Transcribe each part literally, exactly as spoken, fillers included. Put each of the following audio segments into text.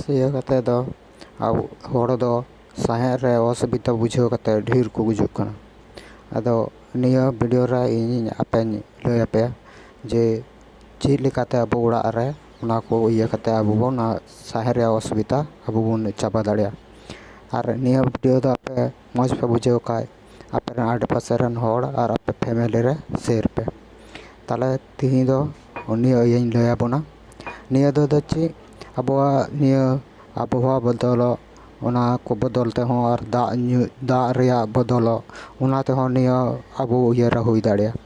ᱤᱭᱟᱹ ᱠᱟᱛᱮ ᱫᱚ ᱟᱵᱚ ᱦᱚᱲ ᱫᱚ ᱥᱟᱦᱮᱫ ᱨᱮ ᱚᱥᱩᱵᱤᱫᱷᱟ ᱵᱩᱡᱷᱟᱹᱣ ᱠᱟᱛᱮ ᱰᱷᱮᱨ ᱠᱚ ᱜᱩᱡᱩᱜ ᱠᱟᱱᱟ᱾ ᱟᱫᱚ ᱱᱤᱭᱟᱹ ᱵᱷᱤᱰᱤᱭᱳ ᱨᱮ ᱤᱧᱤᱧ ᱟᱯᱮᱧ ᱞᱟᱹᱭ ᱟᱯᱮᱭᱟ ᱡᱮ ᱪᱮᱫ ᱞᱮᱠᱟᱛᱮ ᱟᱵᱚ ᱚᱲᱟᱜ ᱨᱮ ᱚᱱᱟ ᱠᱚ ᱤᱭᱟᱹ ᱠᱟᱛᱮ ᱟᱵᱚ ᱵᱚᱱ, ᱚᱱᱟ ᱥᱟᱦᱮᱫ ᱨᱮᱭᱟᱜ ᱚᱥᱩᱵᱤᱫᱷᱟ ᱟᱵᱚ ᱵᱚᱱ ᱪᱟᱵᱟ ᱫᱟᱲᱮᱭᱟᱜᱼᱟ᱾ ᱟᱨ ᱱᱤᱭᱟᱹ ᱵᱷᱤᱰᱤᱭᱳ ᱫᱚ ᱟᱯᱮ ᱢᱚᱡᱽ ᱯᱮ ᱵᱩᱡᱷᱟᱹᱣ ᱠᱷᱟᱡ, ᱟᱯᱮ ᱨᱮᱱ ᱟᱰᱮᱯᱟᱥᱮ ᱨᱮᱱ ᱦᱚᱲ ᱟᱨ ᱟᱯᱮ ᱯᱷᱮᱢᱮᱞᱤ ᱨᱮ ᱥᱮᱭᱟᱨ ᱯᱮ᱾ ᱛᱟᱦᱞᱮ ᱛᱤᱦᱤᱧ ᱫᱚ ᱱᱤᱭᱟᱹ ᱤᱭᱟᱹᱧ ᱞᱟᱹᱭ ᱟᱵᱚᱱᱟ᱾ ᱱᱤᱭᱟᱹ ᱫᱚ, ᱫᱚ ᱪᱮᱫ, ᱟᱵᱚᱣᱟᱜ ᱱᱤᱭᱟᱹ ᱟᱵᱚᱦᱟᱣᱟ ᱵᱚᱫᱚᱞᱚᱜ, ᱚᱱᱟ ᱠᱚ ᱵᱚᱫᱚᱞ ᱛᱮᱦᱚᱸ, ᱟᱨ ᱫᱟᱜ ᱧᱩ, ᱫᱟᱜ ᱨᱮᱭᱟᱜ ᱵᱚᱫᱚᱞᱚᱜ, ᱚᱱᱟ ᱛᱮᱦᱚᱸ ᱱᱤᱭᱟᱹ ᱟᱵᱚ ᱤᱭᱟᱹ ᱨᱮ ᱦᱩᱭ ᱫᱟᱲᱮᱭᱟᱜᱼᱟ᱾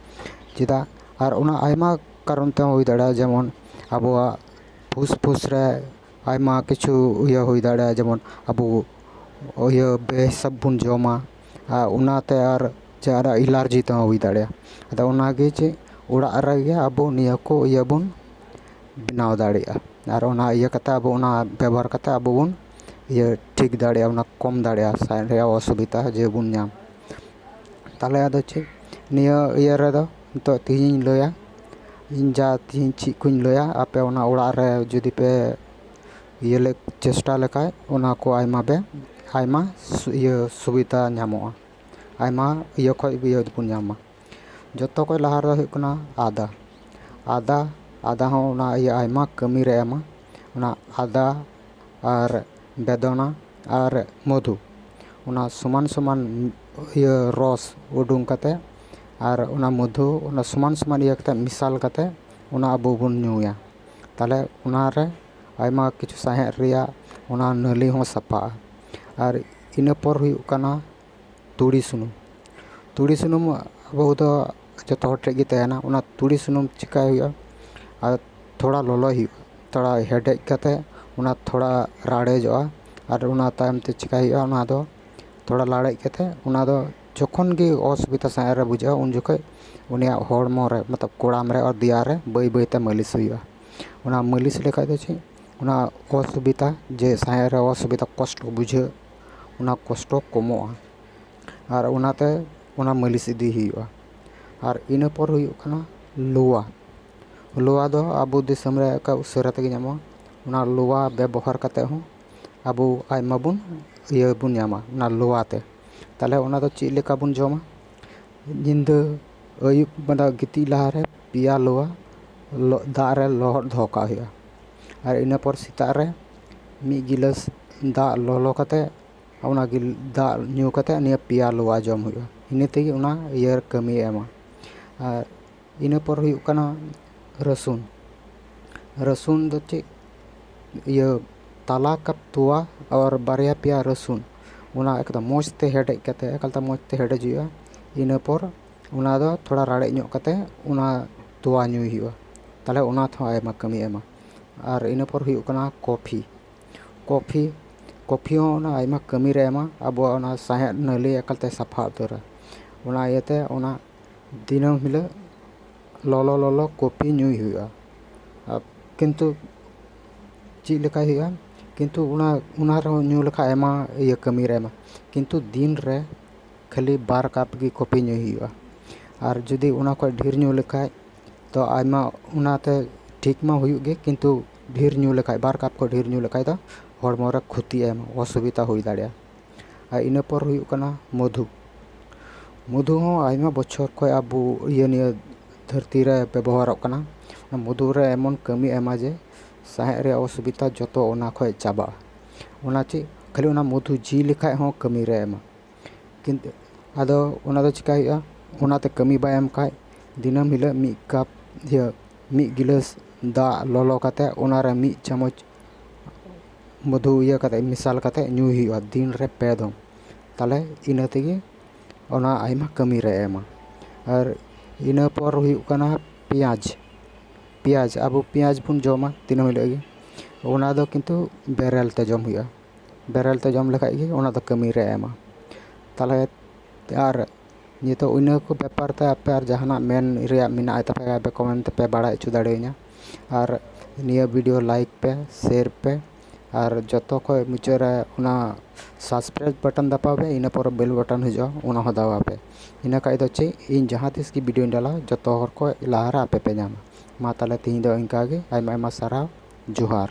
ᱪᱮᱫᱟᱜ? ᱟᱨ ᱚᱱᱟ ᱟᱭᱢᱟ ᱠᱟᱨᱚᱱ ᱛᱮᱦᱚᱸ ᱦᱩᱭ ᱫᱟᱲᱮᱭᱟᱜᱼᱟ, ᱡᱮᱢᱚᱱ ᱟᱵᱚᱣᱟᱜ ᱯᱷᱩᱥᱯᱷᱩᱥ ᱨᱮ ᱟᱭᱢᱟ ᱠᱤᱪᱷᱩ ᱤᱭᱟᱹ ᱦᱩᱭ ᱫᱟᱲᱮᱭᱟᱜᱼᱟ, ᱡᱮᱢᱚᱱ ᱟᱵᱚ ᱤᱭᱟᱹ ᱵᱮᱦᱤᱥᱟᱵ ᱵᱚᱱ ᱡᱚᱢᱟ, ᱟᱨ ᱚᱱᱟᱛᱮ ᱟᱨ ᱡᱟᱦᱟᱱᱟᱜ ᱮᱞᱟᱨᱡᱤ ᱛᱮᱦᱚᱸ ᱦᱩᱭ ᱫᱟᱲᱮᱭᱟᱜᱼᱟ᱾ ᱟᱫᱚ ᱚᱱᱟᱜᱮ ᱪᱮᱫ, ᱚᱲᱟᱜ ᱨᱮᱜᱮ ᱟᱵᱚ ᱱᱤᱭᱟᱹ ᱠᱚ ᱤᱭᱟᱹ ᱵᱚᱱ ᱵᱮᱱᱟᱣ ᱫᱟᱲᱮᱭᱟᱜᱼᱟ᱾ ᱟᱨ ᱚᱱᱟ ᱤᱭᱟᱹ ᱠᱟᱛᱮ ᱟᱵᱚ ᱚᱱᱟ ᱵᱮᱵᱚᱦᱟᱨ ᱠᱟᱛᱮ ᱟᱵᱚ ᱵᱚᱱ ᱤᱭᱟᱹ ᱴᱷᱤᱠ ᱫᱟᱲᱮᱭᱟᱜᱼᱟ, ᱚᱱᱟ ᱠᱚᱢ ᱫᱟᱲᱮᱭᱟᱜᱼᱟ ᱥᱟᱦᱮᱫ ᱨᱮᱭᱟᱜ ᱚᱥᱩᱵᱤᱫᱷᱟ ᱡᱮ ᱵᱚᱱ ᱧᱟᱢ᱾ ᱛᱟᱦᱚᱞᱮ ᱟᱫᱚ ᱪᱮᱫ, ᱱᱤᱭᱟᱹ ᱤᱭᱟᱹ ᱨᱮᱫᱚ ᱱᱤᱛᱚᱜ ᱛᱮᱦᱮᱧᱤᱧ ᱞᱟᱹᱭᱟ, ᱤᱧ ᱡᱟ ᱛᱮᱦᱮᱧ ᱪᱮᱫ ᱠᱚᱧ ᱞᱟᱹᱭᱟ, ᱟᱯᱮ ᱚᱱᱟ ᱚᱲᱟᱜ ᱨᱮ ᱡᱩᱫᱤ ᱯᱮ ᱤᱭᱟᱹ ᱞᱮ ᱪᱮᱥᱴᱟ ᱞᱮᱠᱷᱟᱡ, ᱚᱱᱟ ᱠᱚ ᱟᱭᱢᱟ ᱵᱮ-, ᱟᱭᱢᱟ ᱥᱩ-, ᱤᱭᱟᱹ ᱥᱩᱵᱤᱫᱷᱟ ᱧᱟᱢᱚᱜᱼᱟ, ᱟᱭᱢᱟ ᱤᱭᱟᱹ ᱠᱷᱚᱡ ᱤᱭᱟᱹ ᱵᱚᱱ ᱧᱟᱢᱟ᱾ ᱡᱚᱛᱚ ᱠᱷᱚᱡ ᱞᱟᱦᱟ ᱨᱮᱫᱚ ᱦᱩᱭᱩᱜ ᱠᱟᱱᱟ ᱟᱫᱟ᱾ ᱟᱫᱟ, ᱟᱫᱟ ᱦᱚᱸ ᱚᱱᱟ ᱤᱭᱟᱹ ᱟᱭᱢᱟ ᱠᱟᱹᱢᱤ ᱨᱮ ᱮᱢᱟ᱾ ᱚᱱᱟ ᱟᱫᱟ ᱟᱨ ᱵᱮᱫᱚᱱᱟ ᱟᱨ ᱢᱚᱫᱷᱩ, ᱚᱱᱟ ᱥᱚᱢᱟᱱ ᱥᱚᱢᱟᱱ ᱤᱭᱟᱹ ᱨᱚᱥ ᱩᱰᱩᱝ ᱠᱟᱛᱮ, ᱟᱨ ᱚᱱᱟ ᱢᱚᱫᱷᱩ ᱚᱱᱟ ᱥᱚᱢᱟᱱ ᱥᱚᱢᱟᱱ ᱤᱭᱟᱹ ᱠᱟᱛᱮ, ᱢᱮᱥᱟᱞ ᱠᱟᱛᱮ ᱚᱱᱟ ᱟᱵᱚ ᱵᱚᱱ ᱧᱩᱭᱟ᱾ ᱛᱟᱦᱞᱮ ᱚᱱᱟᱨᱮ ᱟᱭᱢᱟ ᱠᱤᱪᱷᱩ ᱥᱟᱦᱮᱫ ᱨᱮᱭᱟᱜ ᱚᱱᱟ ᱱᱟᱹᱞᱤ ᱦᱚᱸ ᱥᱟᱯᱷᱟᱜᱼᱟ᱾ ᱟᱨ ᱤᱱᱟᱹ ᱯᱚᱨ ᱦᱩᱭᱩᱜ ᱠᱟᱱᱟ ᱛᱩᱲᱤ ᱥᱩᱱᱩᱢ᱾ ᱛᱩᱲᱤ ᱥᱩᱱᱩᱢ ᱟᱵᱚ ᱫᱚ ᱡᱚᱛᱚ ᱦᱚᱲ ᱴᱷᱮᱡ ᱜᱮ ᱛᱟᱦᱮᱱᱟ᱾ ᱚᱱᱟ ᱛᱩᱲᱤ ᱥᱩᱱᱩᱢ ᱪᱤᱠᱟᱹᱭ ᱦᱩᱭᱩᱜᱼᱟ? ᱟᱨ ᱛᱷᱚᱲᱟ ᱞᱚᱞᱚᱭ ᱦᱩᱭᱩᱜᱼᱟ, ᱛᱷᱚᱲᱟ ᱦᱮᱰᱮᱡ ᱠᱟᱛᱮ ᱚᱱᱟ ᱛᱷᱚᱲᱟ ᱨᱟᱲᱮᱡᱚᱜᱼᱟ᱾ ᱟᱨ ᱚᱱᱟ ᱛᱟᱭᱚᱢ ᱛᱮ ᱪᱤᱠᱟᱹᱭ ᱦᱩᱭᱩᱜᱼᱟ? ᱚᱱᱟ ᱫᱚ ᱛᱷᱚᱲᱟ ᱞᱟᱲᱮᱡ ᱠᱟᱛᱮ, ᱚᱱᱟ ᱫᱚ ᱡᱚᱠᱷᱚᱱ ᱜᱮ ᱚᱥᱩᱵᱤᱫᱷᱟ ᱥᱟᱦᱮᱫ ᱨᱮ ᱵᱩᱡᱷᱟᱹᱜᱼᱟ, ᱩᱱ ᱡᱚᱠᱷᱚᱡ ᱩᱱᱤᱭᱟᱜ ᱦᱚᱲᱢᱚ ᱨᱮ, ᱢᱚᱛᱞᱚᱵ ᱠᱚᱲᱟᱢ ᱨᱮ ᱟᱨ ᱫᱮᱭᱟ ᱨᱮ ᱵᱟᱹᱭ ᱵᱟᱹᱭ ᱛᱮ ᱢᱟᱹᱞᱤᱥ ᱦᱩᱭᱩᱜᱼᱟ᱾ ᱚᱱᱟ ᱢᱟᱹᱞᱤᱥ ᱞᱮᱠᱷᱟᱡ ᱫᱚ ᱪᱮᱫ, ᱚᱱᱟ ᱚᱥᱩᱵᱤᱫᱷᱟ ᱡᱮ ᱥᱟᱦᱮᱫ ᱨᱮ ᱚᱥᱩᱵᱤᱫᱷᱟ ᱠᱚᱥᱴᱚ ᱵᱩᱡᱷᱟᱹᱜ, ᱚᱱᱟ ᱠᱚᱥᱴᱚ ᱠᱚᱢᱚᱜᱼᱟ᱾ ᱟᱨ ᱚᱱᱟᱛᱮ ᱚᱱᱟ ᱢᱟᱹᱞᱤᱥ ᱤᱫᱤ ᱦᱩᱭᱩᱜᱼᱟ᱾ ᱟᱨ ᱤᱱᱟᱹ ᱯᱚᱨ ᱦᱩᱭᱩᱜ ᱠᱟᱱᱟ ᱞᱳᱣᱟ᱾ ᱞᱳᱣᱟ ᱫᱚ ᱟᱵᱚ ᱫᱤᱥᱚᱢ ᱨᱮ ᱚᱠᱟ ᱩᱥᱟᱹᱨᱟ ᱛᱮᱜᱮ ᱧᱟᱢᱚᱜᱼᱟ, ᱚᱱᱟ ᱞᱚᱣᱟ ᱵᱮᱵᱚᱦᱟᱨ ᱠᱟᱛᱮ ᱦᱚᱸ ᱟᱵᱚ ᱟᱭᱢᱟ ᱵᱚᱱ ᱤᱭᱟᱹ ᱵᱚᱱ ᱧᱟᱢᱟ ᱚᱱᱟ ᱞᱚᱣᱟ ᱛᱮ᱾ ᱛᱟᱦᱚᱞᱮ ᱚᱱᱟ ᱫᱚ ᱪᱮᱫ ᱞᱮᱠᱟ ᱵᱚᱱ ᱡᱚᱢᱟ? ᱧᱤᱫᱟᱹ ᱟᱹᱭᱩᱵ ᱵᱮᱲᱟ ᱜᱤᱛᱤᱡ ᱞᱟᱦᱟᱨᱮ ᱯᱮᱭᱟ ᱞᱚᱣᱟ ᱞᱚ-, ᱫᱟᱜ ᱨᱮ ᱞᱚᱦᱚᱫ ᱫᱚᱦᱚ ᱠᱟᱜ ᱦᱩᱭᱩᱜᱼᱟ᱾ ᱟᱨ ᱤᱱᱟᱹ ᱯᱚᱨ ᱥᱮᱛᱟᱜ ᱨᱮ ᱢᱤᱫ ᱜᱤᱞᱟᱹᱥ ᱫᱟᱜ ᱞᱚᱞᱚ ᱠᱟᱛᱮ ᱚᱱᱟ ᱜᱤᱞ-, ᱫᱟᱜ ᱧᱩ ᱠᱟᱛᱮ ᱱᱤᱭᱟᱹ ᱯᱮᱭᱟ ᱞᱚᱣᱟ ᱡᱚᱢ ᱦᱩᱭᱩᱜᱼᱟ᱾ ᱤᱱᱟᱹ ᱛᱮᱜᱮ ᱚᱱᱟ ᱤᱭᱟᱹ ᱠᱟᱹᱢᱤᱭ ᱮᱢᱟ᱾ ᱟᱨ ᱤᱱᱟᱹ ᱯᱚᱨ ᱦᱩᱭᱩᱜ ᱠᱟᱱᱟ ᱨᱟᱹᱥᱩᱱ᱾ ᱨᱟᱹᱥᱩᱱ ᱫᱚ ᱪᱮᱫ? ᱤᱭᱟᱹ ᱛᱟᱞᱟ ᱠᱟᱯ ᱛᱚᱣᱟ ᱟᱨ ᱵᱟᱨᱭᱟ ᱯᱮᱭᱟ ᱨᱟᱹᱥᱩᱱ, ᱚᱱᱟ ᱮᱠᱫᱚᱢ ᱢᱚᱡᱽ ᱛᱮ ᱦᱮᱰᱮᱡ ᱠᱟᱛᱮ, ᱮᱠᱟᱞᱛᱮ ᱢᱚᱡᱽ ᱛᱮ ᱦᱮᱰᱮᱡ ᱦᱩᱭᱩᱜᱼᱟ᱾ ᱤᱱᱟᱹ ᱯᱚᱨ ᱚᱱᱟ ᱫᱚ ᱛᱷᱚᱲᱟ ᱨᱟᱲᱮᱡ ᱧᱚᱜ ᱠᱟᱛᱮ ᱚᱱᱟ ᱛᱚᱣᱟ ᱧᱩᱭ ᱦᱩᱭᱩᱜᱼᱟ᱾ ᱛᱟᱦᱚᱞᱮ ᱚᱱᱟ ᱛᱮᱦᱚᱸ ᱟᱭᱢᱟ ᱠᱟᱹᱢᱤ ᱮᱢᱟ᱾ ᱟᱨ ᱤᱱᱟᱹ ᱯᱚᱨ ᱦᱩᱭᱩᱜ ᱠᱟᱱᱟ ᱠᱚᱯᱷᱤ᱾ ᱠᱚᱯᱷᱤ, ᱠᱚᱯᱷᱤ ᱦᱚᱸ ᱚᱱᱟ ᱟᱭᱢᱟ ᱠᱟᱹᱢᱤ ᱨᱮ ᱮᱢᱟ, ᱟᱵᱚᱣᱟᱜ ᱚᱱᱟ ᱥᱟᱦᱮᱫ ᱱᱟᱹᱞᱤ ᱮᱠᱟᱞᱛᱮ ᱥᱟᱯᱷᱟ ᱩᱛᱟᱹᱨᱟ᱾ ᱚᱱᱟ ᱤᱭᱟᱹᱛᱮ ᱚᱱᱟ ᱫᱤᱱᱟᱹᱢ ᱦᱤᱞᱳᱜ ᱞᱚᱞᱚ ᱞᱚᱞᱚ ᱠᱚᱯᱷᱤ ᱧᱩᱭ ᱦᱩᱭᱩᱜᱼᱟ᱾ ᱟᱨ ᱠᱤᱱᱛᱩ ᱪᱮᱫ ᱞᱮᱠᱟᱭ ᱦᱩᱭᱩᱜᱼᱟ? ᱠᱤᱱᱛᱩ ᱚᱱᱟ, ᱚᱱᱟ ᱨᱮᱦᱚᱸ ᱧᱩ ᱞᱮᱠᱷᱟᱱ ᱟᱭᱢᱟ ᱤᱭᱟᱹ ᱠᱟᱹᱢᱤ ᱨᱮ ᱮᱢᱟ᱾ ᱠᱤᱱᱛᱩ ᱫᱤᱱ ᱨᱮ ᱠᱷᱟᱹᱞᱤ ᱵᱟᱨ ᱠᱟᱯ ᱜᱮ ᱠᱚᱯᱷᱤ ᱧᱩᱭ ᱦᱩᱭᱩᱜᱼᱟ᱾ ᱟᱨ ᱡᱩᱫᱤ ᱚᱱᱟ ᱠᱷᱚᱱ ᱰᱷᱮᱨ ᱧᱩ ᱞᱮᱠᱷᱟᱡ ᱛᱚ ᱟᱭᱢᱟ, ᱚᱱᱟᱛᱮ ᱴᱷᱤᱠ ᱢᱟ ᱦᱩᱭᱩᱜ ᱜᱮ, ᱠᱤᱱᱛᱩ ᱰᱷᱮᱨ ᱧᱩ ᱞᱮᱠᱷᱟᱡ, ᱵᱟᱨ ᱠᱟᱯ ᱠᱷᱚᱱ ᱰᱷᱮᱨ ᱧᱩ ᱞᱮᱠᱷᱟᱡ ᱫᱚ ᱦᱚᱲᱢᱚ ᱨᱮ ᱠᱷᱚᱛᱤ ᱮᱢᱟ, ᱚᱥᱩᱵᱤᱫᱷᱟ ᱦᱩᱭ ᱫᱟᱲᱮᱭᱟᱜᱼᱟ᱾ ᱟᱨ ᱤᱱᱟᱹ ᱯᱚᱨ ᱦᱩᱭᱩᱜ ᱠᱟᱱᱟ ᱢᱚᱫᱷᱩ᱾ ᱢᱚᱫᱷᱩ ᱦᱚᱸ ᱟᱭᱢᱟ ᱵᱚᱪᱷᱚᱨ ᱠᱷᱚᱱ ᱟᱵᱚ ᱤᱭᱟᱹ ᱱᱤᱭᱟᱹ ᱫᱷᱟᱹᱨᱛᱤ ᱨᱮ ᱵᱮᱵᱚᱦᱟᱨᱚᱜ ᱠᱟᱱᱟ᱾ ᱚᱱᱟ ᱢᱚᱫᱷᱩ ᱨᱮ ᱮᱢᱚᱱ ᱠᱟᱹᱢᱤ ᱮᱢᱟ ᱡᱮ ᱥᱟᱦᱮᱫ ᱨᱮᱭᱟᱜ ᱚᱥᱩᱵᱤᱫᱷᱟ ᱡᱚᱛᱚ ᱚᱱᱟ ᱠᱷᱚᱱ ᱪᱟᱵᱟᱜᱼᱟ᱾ ᱚᱱᱟ ᱪᱮᱫ ᱠᱷᱟᱹᱞᱤ ᱚᱱᱟ ᱢᱚᱫᱷᱩ ᱡᱤ ᱞᱮᱠᱷᱟᱡ ᱦᱚᱸ ᱠᱟᱹᱢᱤ ᱨᱮ ᱮᱢᱟ᱾ ᱠᱤᱱᱛᱩ ᱟᱫᱚ ᱚᱱᱟ ᱫᱚ ᱪᱤᱠᱟᱹ ᱦᱩᱭᱩᱜᱼᱟ? ᱚᱱᱟᱛᱮ ᱠᱟᱹᱢᱤ ᱵᱟᱭ ᱮᱢ ᱠᱷᱟᱡ ᱫᱤᱱᱟᱹᱢ ᱦᱤᱞᱳᱜ ᱢᱤᱫ ᱠᱟᱯ, ᱤᱭᱟᱹ, ᱢᱤᱫ ᱜᱤᱞᱟᱹᱥ ᱫᱟᱜ ᱞᱚᱞᱚ ᱠᱟᱛᱮ ᱚᱱᱟᱨᱮ ᱢᱤᱫ ᱪᱟᱢᱚᱪ ᱢᱚᱫᱷᱩ ᱤᱭᱟᱹ ᱠᱟᱛᱮ, ᱢᱮᱥᱟᱞ ᱠᱟᱛᱮ ᱧᱩᱭ ᱦᱩᱭᱩᱜᱼᱟ ᱫᱤᱱ ᱨᱮ ᱯᱮ ᱫᱚᱢ᱾ ᱛᱟᱦᱚᱞᱮ ᱤᱱᱟᱹ ᱛᱮᱜᱮ ᱚᱱᱟ ᱟᱭᱢᱟ ᱠᱟᱹᱢᱤ ᱨᱮ ᱮᱢᱟ᱾ ᱟᱨ ᱤᱱᱟᱹ ᱯᱚᱨ ᱦᱩᱭᱩᱜ ᱠᱟᱱᱟ ᱯᱮᱸᱭᱟᱡᱽ᱾ ᱯᱮᱸᱭᱟᱡᱽ, ᱟᱵᱚ ᱯᱮᱸᱭᱟᱡᱽ ᱵᱚᱱ ᱡᱚᱢᱟ ᱫᱤᱱᱟᱹᱢ ᱦᱤᱞᱳᱜ ᱜᱮ, ᱚᱱᱟ ᱫᱚ ᱠᱤᱱᱛᱩ ᱵᱮᱨᱮᱞ ᱛᱮ ᱡᱚᱢ ᱦᱩᱭᱩᱜᱼᱟ᱾ ᱵᱮᱨᱮᱞ ᱛᱮ ᱡᱚᱢ ᱞᱮᱠᱷᱟᱡ ᱜᱮ ᱚᱱᱟ ᱫᱚ ᱠᱟᱹᱢᱤ ᱨᱮ ᱮᱢᱟ᱾ ᱛᱟᱦᱚᱞᱮ ᱟᱨ ᱱᱤᱛᱚᱜ ᱤᱱᱟᱹ ᱠᱚ ᱵᱮᱯᱟᱨ ᱛᱮ ᱟᱯᱮ ᱟᱨ ᱡᱟᱦᱟᱱᱟᱜ ᱢᱮᱱ ᱨᱮᱭᱟᱜ ᱢᱮᱱᱟᱜᱼᱟ ᱛᱟᱯᱮ ᱠᱷᱟᱡ ᱯᱮ comment ᱛᱮᱯᱮ ᱵᱟᱲᱟᱭ ᱦᱚᱪᱚ ᱫᱟᱲᱮᱭᱟᱹᱧᱟ᱾ ᱟᱨ ᱱᱤᱭᱟᱹ video like ᱯᱮ, share ᱯᱮ, ᱟᱨ ᱡᱚᱛᱚ ᱠᱷᱚᱡ ᱢᱩᱪᱟᱹᱫ ᱨᱮ ᱚᱱᱟ subscribe button ᱫᱟᱵᱟᱣ ᱯᱮ, ᱤᱱᱟᱹ ᱯᱚᱨᱮ bell button ᱦᱤᱡᱩᱜᱼᱟ, ᱚᱱᱟ ᱦᱚᱸ ᱫᱟᱵᱟᱣ ᱯᱮ᱾ ᱤᱱᱟᱹ ᱠᱷᱟᱡ ᱫᱚ ᱪᱮᱫ, ᱤᱧ ᱡᱟᱦᱟᱸ ᱛᱤᱥ ᱜᱮ videoᱧ ᱰᱟᱞᱟ, ᱡᱚᱛᱚ ᱦᱚᱲ ᱠᱷᱚᱡ ᱞᱟᱦᱟ ᱨᱮ ᱟᱯᱮ ᱯᱮ ᱧᱟᱢᱟ᱾ ᱢᱟ ᱛᱟᱦᱞᱮ ᱛᱤᱦᱤᱧ ᱫᱚ ᱤᱱᱠᱟ ᱜᱮ, ᱟᱭᱢᱟ ᱟᱭᱢᱟ ᱥᱟᱨᱦᱟᱣ, ᱡᱚᱦᱟᱨ᱾